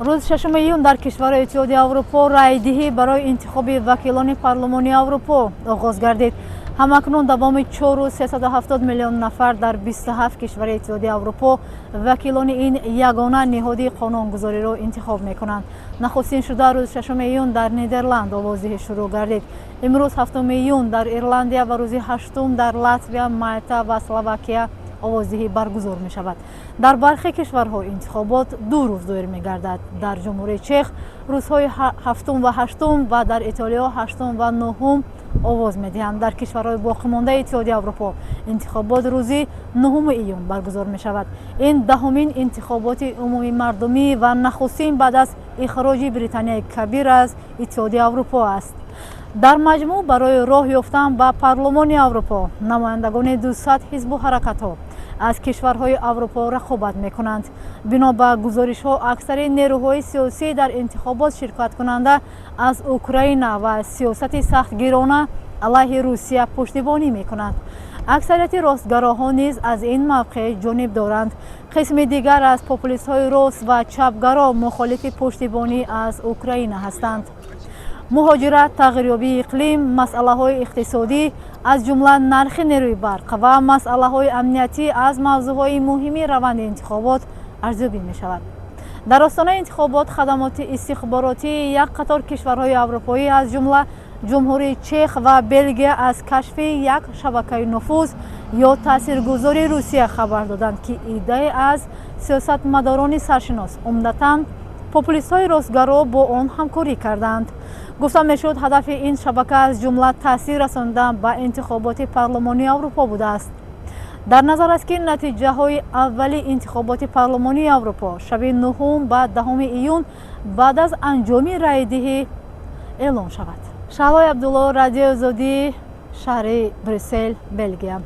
Рӯзи 6 июн дар кишварҳои Иттиҳоди Аврупо райдиҳӣ барои интихоби вакилони Парлумони Аврупо оғоз гардид. Ҳамакнун давоми 4,370 миллион нафар дар 27 кишвари Иттиҳоди Аврупо вакилони ин ягона ниҳоди қонунгузориро интихоб мекунанд. Нахустин шуда рӯзи 6 июн дар Нидерланд овоздиҳӣ шурӯъ гардид. Имрӯз, 7 июн, дар Ирландия ва рӯзи 8-ум дар Латвия, Мальта ва Словакия овоздиҳӣ баргузор мешавад. Дар бархе кишварҳо интихобот 2 рӯз доир мегардад. Дар Ҷумҳурии Чех рӯзҳои ҳафтум ва ҳаштум ва дар Итолиё ҳаштум ва нуҳум овоз медиҳанд. Дар кишварҳои боқимондаи Иттиҳоди Аврупо интихобот рӯзи 9 июн баргузор мешавад. Ин 10-умин интихоботи умумимардумӣ ва нахустин баъд аз ихроҷи Британияи Кабир аз Иттиҳоди Аврупо аст. Дар маҷмӯъ барои роҳ ёфтан ба Парлумони Аврупо намояндагони 200 ҳизбу ҳаракатҳо аз кишварҳои Аврупо рақобат мекунанд. Бино ба гузоришҳо, аксари нерӯҳои сиёсӣ дар интихобот ширкаткунанда аз Украина ва сиёсати сахтгирона алайҳи Русия пуштибонӣ мекунанд. Аксарияти ростгароҳон низ аз ин мавқеъ ҷониб доранд. Қисми дигар аз популистҳои рост ва чапгаро мухолифи пуштибонӣ аз Украина ҳастанд. Муҳоҷират, тағйирёбии иқлим, масъалаҳои иқтисодӣ, аз ҷумла нархи нерӯи барқ, ва масъалаҳои амниятӣ аз мавзӯъҳои муҳими раванди интихобот арзёбӣ мешавад. Дар остонаи интихобот хадамоти истихборотии як қатор кишварҳои аврупоӣ, аз ҷумла Ҷумҳурии Чех ва Белгия, аз кашфи як шабакаи нуфуз ё таъсиргузори Русия хабар доданд, ки иддае аз сиёсатмадорони саршинос, умдатан популистҳои ростгаро, бо он ҳамкорӣ карданд. Гуфта мешуд, ҳадафи ин шабака аз ҷумла таъсир расондан ба интихоботи Парлумонии Аврупо будааст. Дар назар аст, ки натиҷаҳои аввали интихоботи Парлумонии Аврупо шаби 9 ба 10 июн баъд аз анҷоми райдиҳӣ эълон шавад. Шаҳлои Абдулло, Радиои Озодӣ, шаҳри Брюссел, Белгия.